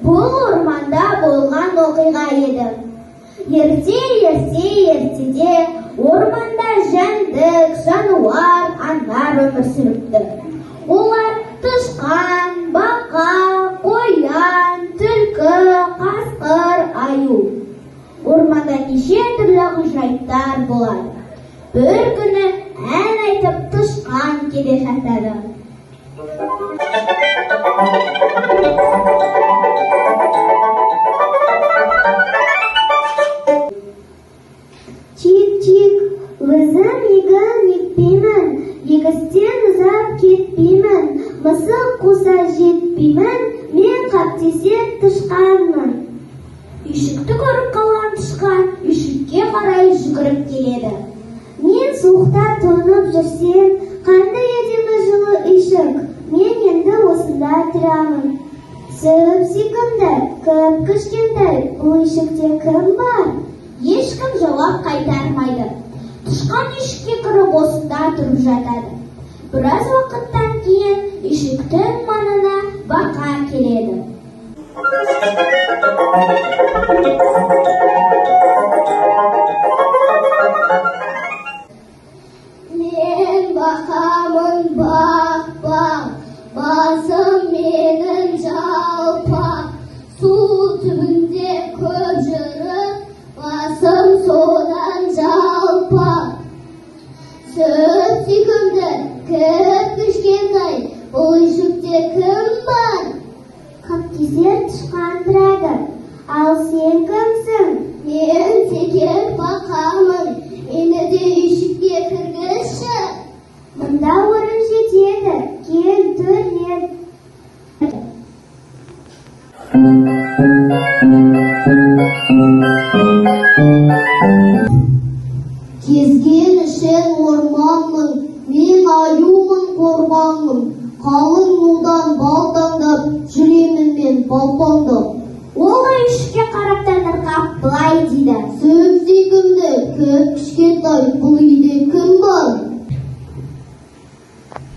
Бұл орманда болған оқиға еді. Ерте, ерте, ертеде орманда жәндік, жануар, аңдар өмір сүріпті. Олар тышқан, бақа, қоян, түлкі, қасқыр, аю. Орманда неше түрлі ғажайыптар болады. Бір күні ән айтып тышқан келе жатады. Чик-чик, өзім егін екпеймін, егістен ұзап кетпеймін, мысық қуса жетпеймін, мен қаптесер тышқанмын. Үйшікті көріп қалған тышқан үйшікке қарай жүгіріп келеді. Мен суықта тоңып жүрсем, қандай әдемі жылы үйшік, мен енді осында тұрамын. Сүп-сүйкімді, кіп-кішкентай, бұл үйшікте кім бар? Ешкім жауап қайтармайды. Тышқан үйшікке кіріп осында тұрып жатады. Біраз уақыттан кейін үйшіктің маңына бақа келеді. Мен бақамын, бақ, бақ, басым менің жалпақ, су түбінде көп жүріп, басым содан жалпақ. Сүп сүйкімді, кіп кішкентай, бұл үйшікте кім бар? Қаптесер тышқан тұрады. Ал сен кімсің? Мен секер бақамын, мені де үйшікке кіргізші. Мұнда орын жетеді, кел төрден. Кезген ішен орманмын, мен аюмын, қорғанмын, қалың нудан балтаңдап, жүремін мен балпаңдап. Ол да үйшікке қарап таңырқап былай дейді. Сүп сүйкімді, кіп кішкентай, бұл үйде кім бар?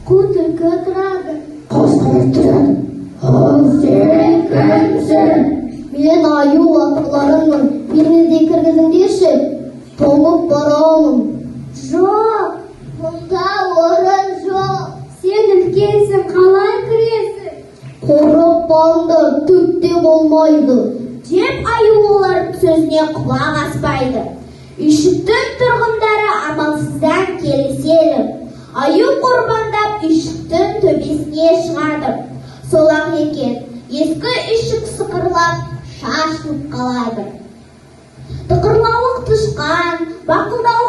Қу түлкі тұрады. Қасқыр тұрады. Ал сен кімсің? Мен аю аталарыңмын, мені де кіргізіңдерші, тоңып барамын. Жоқ, мұнда орын жоқ. Сен үлкенсің, қалай кіресің? Қорықпаңдар, түк те болмайды. Деп аю олардың сөзіне құлақ аспайды. Үйшіктің тұрғындары амалсыздан келіседі. Аю қорбаңдап үйшіктің төбесіне шығады. Сол-ақ екен, ескі үйшік сықырлап шашылып қалады. Тықырлауық тышқан, бақылдауық